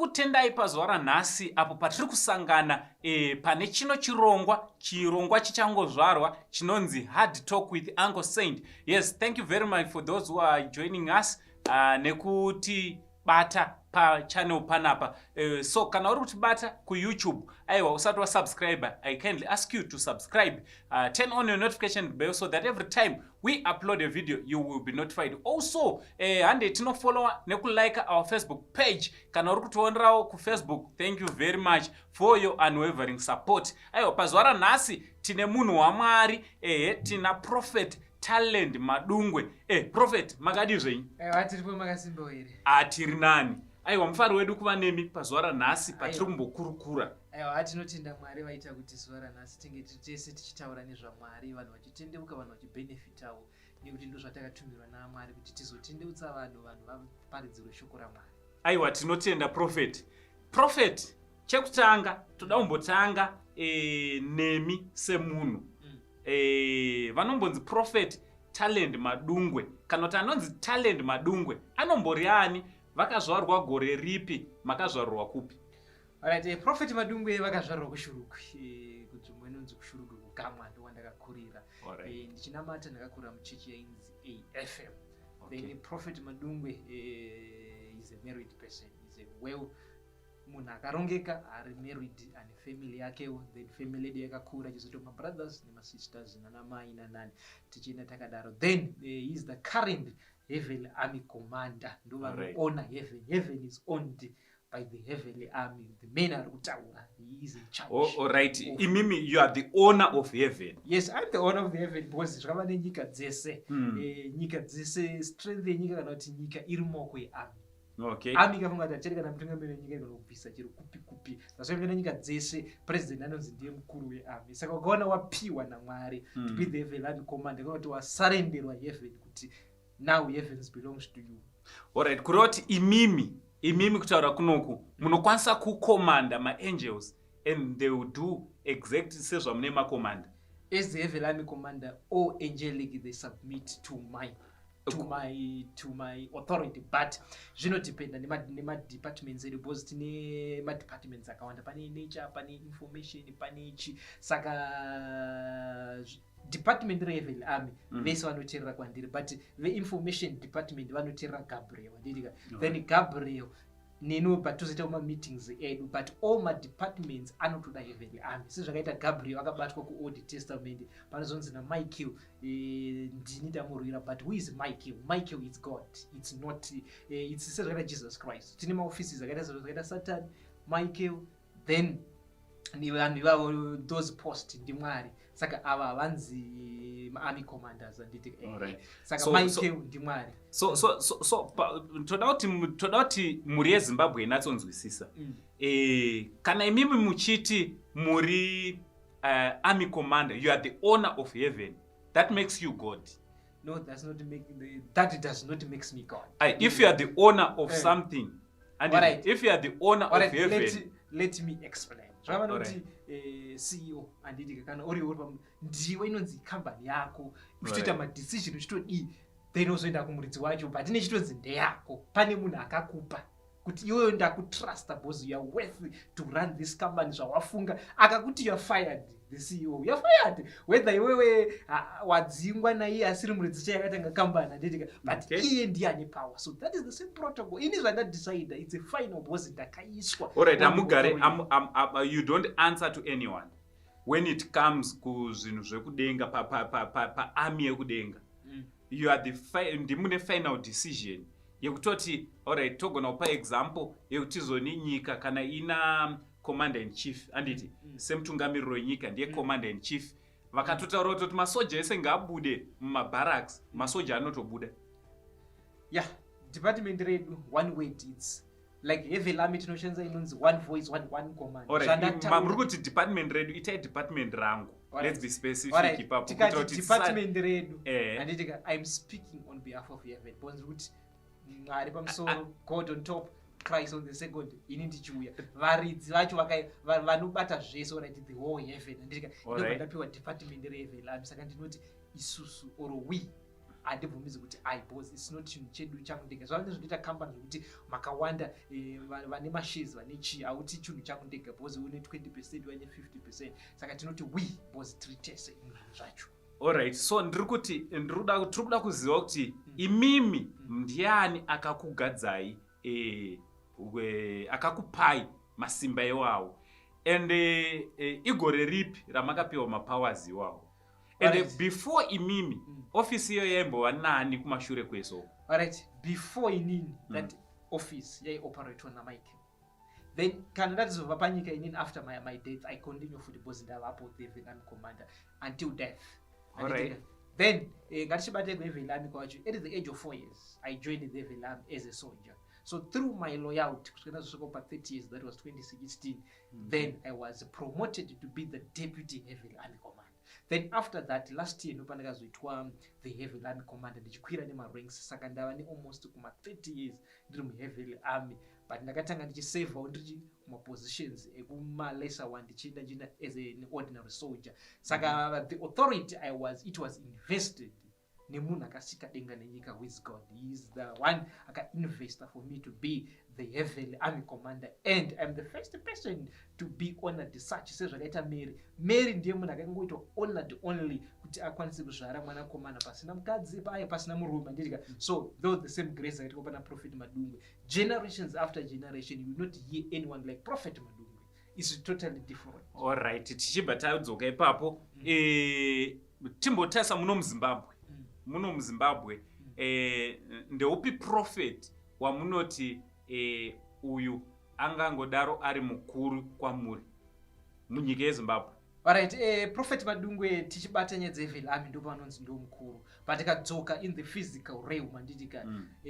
Ndinokutendai pazuva ranhasi apo patiri kusangana pane chino chirongwa, chirongwa chichangozvarwa chinonzi Hard Talk with Uncle Saint. Yes, thank you very much for those who are joining us nekuti bata pachannel panapa. So kana uri kutibata kuYouTube, aiwa, usati wasubscribe, I kindly ask you to subscribe, turn on your notification bell so that every time we upload a video you will be notified. Also, hande tinofollowa nekulike our Facebook page. Kana uri kutionerawo kuFacebook, thank you very much for your unwavering support. Aiwa, pazuva ranhasi tine munhu waMwari. Ehe, tina Prophet Talent Madungwe. Prophet, makadi zvenyu? Aiwa, tiripo, makasimba here? Atiri nani. Aiwa, mufaro wedu kuva nemi pazuva ranhasi patiri kumbokurukura. Aiwa, tinotenda Mwari vaita kuti zuva ranhasi tinge tiri tese tichitaura nezvaMwari, vanhu vachitendeuka, vanhu vachibhenefitawo, nekuti ndo zvatakatumirwa naMwari kuti tizotendeutsa vanhu, vanhu vaparidzirwe shoko raMwari. Aiwa, tinotenda, Prophet. Prophet, chekutanga toda kumbotanga nemi semunhu. Vanombonzi Prophet Talent Madungwe, kana kuti anonzi Talent Madungwe anombori ani? Vakazvarwa gore ripi? Makazvarwa kupi? Alright, Prophet Madungwe vakazvarwa kuShurugwi, kunzvimbo inonzi kuShurugwi, kuGamwa, ndowandakakurira. Ndichinamata, ndakakurira muchechi yainzi AFM. Then Prophet Madungwe is a married person, is a well munhu akarongeka, ari married, ane family yakewo. Then family yedu yakakura, chizoita mabrothers nemasisters, nanamai nanani, tichienda takadaro. Then he is the current Heavenly Army commander, ndo vanoona heaven. Heaven is owned by the Heavenly Army. The man ari kutaura, he is in charge. Oh, all right. Imimi, you are the owner of heaven? Yes, I'm the owner of the heaven, because zvakava nenyika dzese. Nyika dzese, strength yenyika, kana kuti nyika iri mumaoko yearmy. Army ikafunga kuti achiri kana mutungamiri wenyika, igona kubvisa chero kupi kupi. Zvasvambira nyika dzese, president anonzi ndiye mukuru wearmy. Saka ukaona wapiwa naMwari to be the Heaven Army commander, kana kuti wasarenderwa heaven kuti now heavens belongs to you. Alright, kureva kuti imimi kutaura kunoku munokwanisa kukomanda maangels and they will do exact sezvamune makomanda? As the Heaven Army commander, all angelic, they submit to my authority, but zvinodependa nemadepartments edu, because tine madepartments akawanda. Pane nature, pane information, pane chi. Saka department reHeaven Army, vese vanoteerera kwandiri, but veinformation department vanoteerera Gabriel, handitika? Then Gabriel neniwo, but tozoita mameetings edu, but all madepartments anotoda Heavenly Army, sezvakaita Gabriel akabatwa kuOld Testament, panozonzi naMichael, ndini ndamurwira. But who is Michael? Michael is God. It's not it's sezvakaita Jesus Christ. Tine maoffices akaita sezvakaita Satan, Michael, then vanhu ivavo, those post ndiMwari. Saka ava havanzi maarmy commanders, handiti? Saka Michael ndiMwari. So toda kuti mhuri yeZimbabwe inatsonzwisisa. Kana imimi muchiti muri army commander, you are the owner of heaven, that makes you God? No, that does not makes me God. Aye, if you are the owner of something and if you are the owner of heaven. Let me explain. Zvakavana kuti CEO, handiti? Kana uri ndiwe inonzi kambani yako, uchitoita madecision, uchitodii, then uzoenda kumuridzi wacho, but ine chitonzi ndeyako. Pane munhu akakupa kuti iwewe ndakutrusta because you are worth to run this company. Zvawafunga, akakuti you are fired, the CEO, you are fired, whether iwewe wadzingwa naiye asiri muridzi chai akatanga kambani, handitika? But iye ndiye ane power. So that is the same protocol. Ini zvandadecida, it's a final, because ndakaiswa. Alright, amugare you don't answer to anyone when it comes kuzvinhu zvekudenga, paarmy pa yekudenga. You are the ndimune final decision yekutoti alright, togona kupa example yekuti zoni nyika kana ina commander in chief, anditi? Semutungamiriri wenyika ndiye commander in chief, vakatotaura kutoti masoja ese ngaabude mumabarracks, masoja anotobuda. Yeah, department redu, one word, it's like Heaven Army tinoshandisa inonzi one voice, one command. Muri kuti department redu, itai department rangu. Let's be specific ipapo. Tikati department redu, handitika? I'm speaking on behalf of heaven, because kuti Mwari pamusoro, God on top, Christ on the second, ini ndichiuya. Varidzi vacho vanobata zvese, right, the whole heaven, handitika? Ndobva ndapiwa department reHeaven Army. Saka ndinoti isusu or we. Handibvumidzi kuti I, because it's not chinhu chedu, changu ndega. Zvava nezvinoita company zvekuti makawanda vane mashares, vane chii. Hauti chinhu changu ndega because une 20%, vane 50%. Saka tinoti we because tiri tese muzvinhu zvacho. Alright, so ndiri kuti tiri kuda kuziva kuti imimi ndiani akakugadzai, akakupai masimba iwawo, and igore ripi ramakapiwa mapowers iwawo? And before imimi, ofisi iyo yaimbova nani kumashure kweso? Alright, before inini, that office yaioperatwa naMichael. Then kana ndatizobva panyika inini, after my death, I continue futi because ndavapo the Heavenly Army commander until death. Then ngatichibate kuHeavenly Army kwacho. At the age of 4 years I joined the Heavenly Army as a soldier. So through my loyalty kusvika ndazosvika pa 30 years, that was 2016, then I was promoted to be the deputy Heavenly Army commander. Then after that, last year ndopandakazoitwa the Heavenly Army commander, ndichikwira nemaranks. Saka ndava nealmost kuma 30 years ndiri muHeavenly Army, but ndakatanga ndichisevhawo ndiri kumapositions ekumalesser one, ndichienda ndichienda as an ordinary soldier. Saka the authority I was it was invested nemunhu akasika denga nenyika, who is God. He is the one akainvesta for me to be the Heavenly Army commander, and I'm the first person to be honored such, sezvakaita Mary. Mary ndiye munhu akangoitwa honored only kuti akwanise kuzvara mwanakomana pasina mukadzi paye, pasina murume, handitika? So though the same grace akaitikwa pana Prophet Madungwe, generations after generation you will not hear anyone like Prophet Madungwe. Is totally different. Alright, tichibva tadzoka ipapo, timbotarisa muno muZimbabwe. Muno muZimbabwe, ndeupi prophet wamunoti uyu angangodaro ari mukuru kwamuri munyika yeZimbabwe? Alright, Prophet Madungwe, tichibata nyaya dzeHeavenly Army, ndo vanonzi ndo mukuru. But tikadzoka in the physical realm, handitika?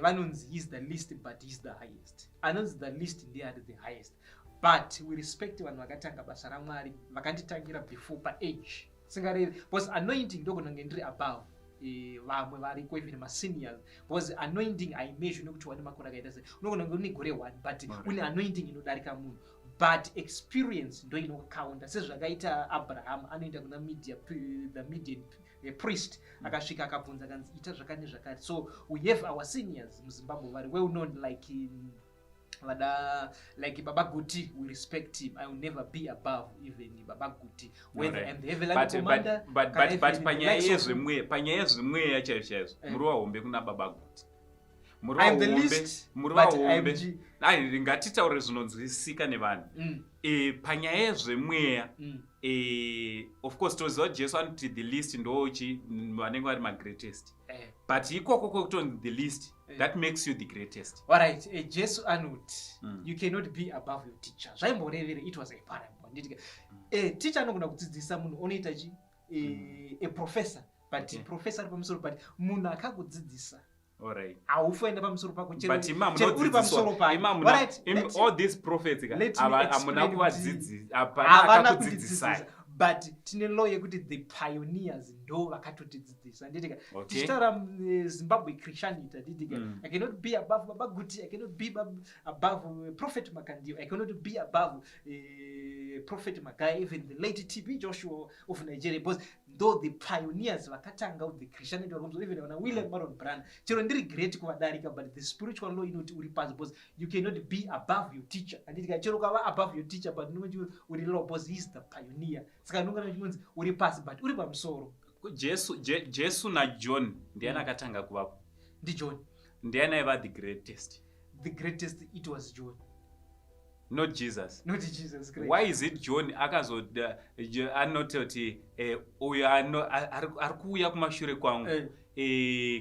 Vanonzi he's the least but he's the highest. Anonzi the least ndiye ari the highest, but we respect vanhu vakatanga basa raMwari, vakanditangira before paage. Singarevi because anointing ndogona kunge ndiri above vamwe variko, even maseniors, because anointing haimeasure nekuti wane makore akaita sei. Unogona kunge une gore one but une anointing inodarika munhu, but experience ndo inokaunda, sezvakaita Abraham anoenda kuna media, the Midian priest, akasvika akabvunza, akanzi ita zvakati nezvakati. So we have our seniors muZimbabwe vari well known, like vada like Baba Guti. We respect him. I will never be above even Baba Guti, whether I'm the Heavenly commander. But panyaya yezvemweya chaizvo chaizvo, muri wahombe kuna Baba Guti. Muri wahombe. Ngatitaure zvinonzwisika nevanhu. Panyaya yezvemweya, of course toziva kuti Jesu anoti the least ndochi vanenge vari magreatest, but ikoko kwekutonzi the least, that makes you the greatest. Alright, Jesu anoti you cannot be above your teacher. Zvaimborevere, it was a parable, handiti? Teacher anogona kudzidzisa munhu onoita chi a professor, but professor ari pamusoro, but munhu akakudzidzisa haufi waenda pamusoro pako chero uri pamusoro pake. All these prophets, hamuna kuvadzidzisa, hapana akakudzidzisai. But tine law yekuti the pioneers ndo vakatotidzidzisa, handitika? Tichitaura Zimbabwe Christianity, handitika? I cannot be above Baba Guti. I cannot be above Prophet Makandiwa. I cannot be above Prophet Magaya, even the late TB Joshua of Nigeria, because ndo the pioneers vakatanga the Christianity vakomzo. Even vana William Marion Branham, chero ndiri great kuvadarika, but the spiritual law inoti uri pasi because you cannot be above your teacher, handitika? Chero ukava above your teacher, but unonge uri low because he is the pioneer. Saka ndongana chinonzi uri pasi but uri pamusoro. Jesu naJohn, ndiani akatanga kuvapo? NdiJohn. Ndiani aiva the greatest? The greatest, it was John. Not Jesus? Not Jesus Christ. Why is it John akazoda anototi uyo ari kuuya kumashure kwangu,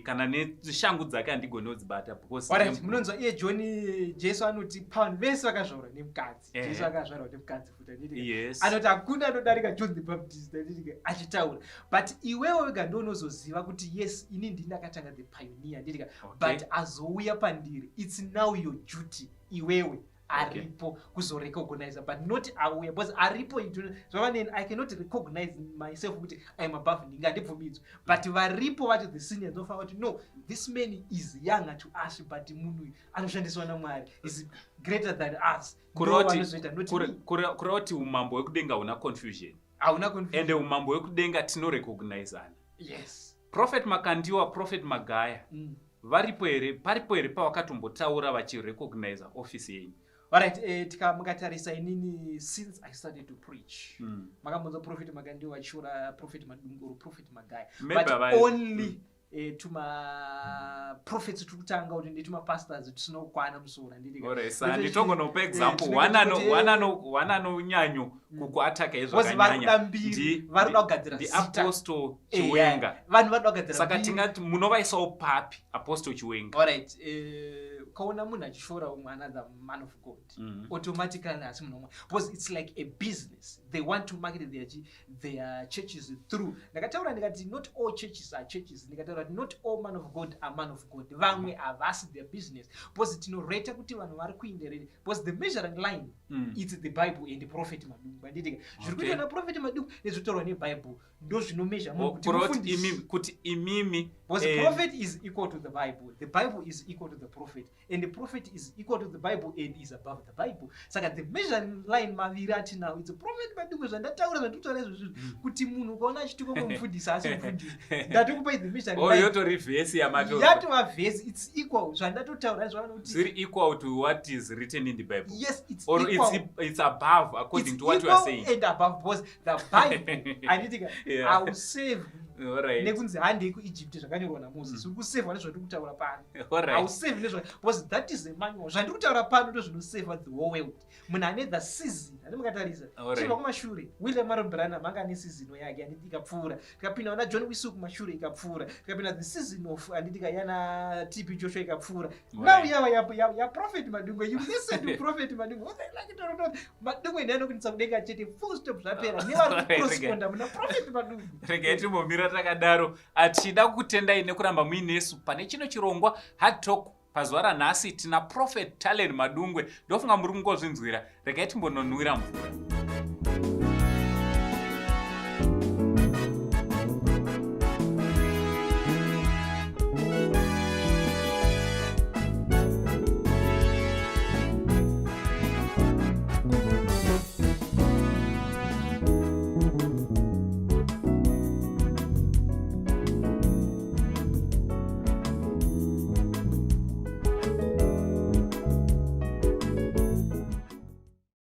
kana neshangu dzake handigoni kudzibata because Alright, munonzwa iye John, Jesu anoti pavanhu vese vakazvarwa nemukadzi, Jesu akazvarwa nemukadzi futi, handiti? Yes. Anoti hakuna anodarika John the Baptist, handiti, achitaura. But iwewe wega ndo unozoziva kuti yes, ini ndini ndakatanga, the pioneer, handiti? But azouya pandiri, it's now your duty iwewe aripo kuzorecognize, but not auya, because aripo zvavaneni, I cannot recognize myself kuti I'm above ndinga, handibvumidzwi. But varipo vacho, the seniors, nofanira kuti no, this man is younger to us, but munhu uyu anoshandiswa naMwari, is greater than us. Kureva Ndo vanozoita, not me. Kureva kuti umambo hwekudenga huna confusion. Hauna confusion. Ende umambo hwekudenga tinorecognizana. Yes. Prophet Makandiwa, Prophet Magaya varipo here? Paripo here pavakatombotaura vachirecognize office yenyu? Alright, tika mukatarisa inini, since I started to preach, makambonzwa Prophet Makandiwa vachishora Prophet Madungwe or Prophet Magaya? Maybe But only tuma prophets tiri kutanga kuti netumapastors tusina kukwana musoro, handiti? Alright, sa nditogonopa example. One anonyanyo kukuataka Because vari izvakanyanya kuda mbiri, vari kuda kugadzira zita. Ndiapostle Chiwenga. Vanhu vari kuda kugadzira Saka mbiri. tingati munovaisawo papi Apostle Chiwenga? Alright, ukaona munhu achishora umwe another man of God, automatically hasi munhu wamwe, because it's like a business. They want to market their churches through. Ndakataura ndikati not all churches are churches. Ndikataura kuti not all man of God are man of God. Vamwe havasi their business, because tinoreta kuti vanhu vari kuinderere, because the measuring line, it's the Bible and Prophet Madungwe, handitika? Zviri kuitwa naProphet Madungwe nezvinotaurwa neBible ndo zvinomeasure munhu kuti Kureva kuti mufundisi. kuti imimi Because prophet is equal to the Bible, the Bible is equal to the prophet, and the prophet is equal to the Bible and is above the Bible. Saka the measuring line maviri atinawo, it's a Prophet Madungwe, zvandataura, zvandikutaura izvozvo, kuti munhu ukaona achitukwa mufundisi, asi mufundisi, ndatikupai the measuring Oh, line. Yotori vhesi yamato. Yatova vhesi, it's equal. Zvandatotaura zvavana kuti Zviri equal to what is written in the Bible Yes, it's or equal. it's above according It's to what you are equal saying. and above, because the Bible, handitika, hausave nekunzi handei kuEgypt zvakanyorwa naMoses. Uri kusevhwa nezvatiri kutaura pano. Hausevhi nezva, because that is a manual. Zvandiri kutaura pano ndo zvinosevha the whole world. Munhu ane the season, handi mukatarisa chibva kumashure, William Marrion Branham anga ane season yake, handiti? Ikapfuura. Tikapinda vana John Wesley kumashure, ikapfuura. Tikapinda the season of, handitika, yana TB Joshua, ikapfuura. Now yava yaProphet Madungwe. You listen to Prophet Madungwe, like toro Madungwe ndiye anokuindisa kudenga chete, full stop, zvapera. Nevari kucorresponda muna Prophet Madungwe. Regai timbomira takadaro. Achida kukutendai nekuramba muinesu pane chino chirongwa Hard Talk. Pazuva ranhasi tina Prophet Talent Madungwe. Ndofunga muri kungozvinzwira. Regai timbononwira mvura.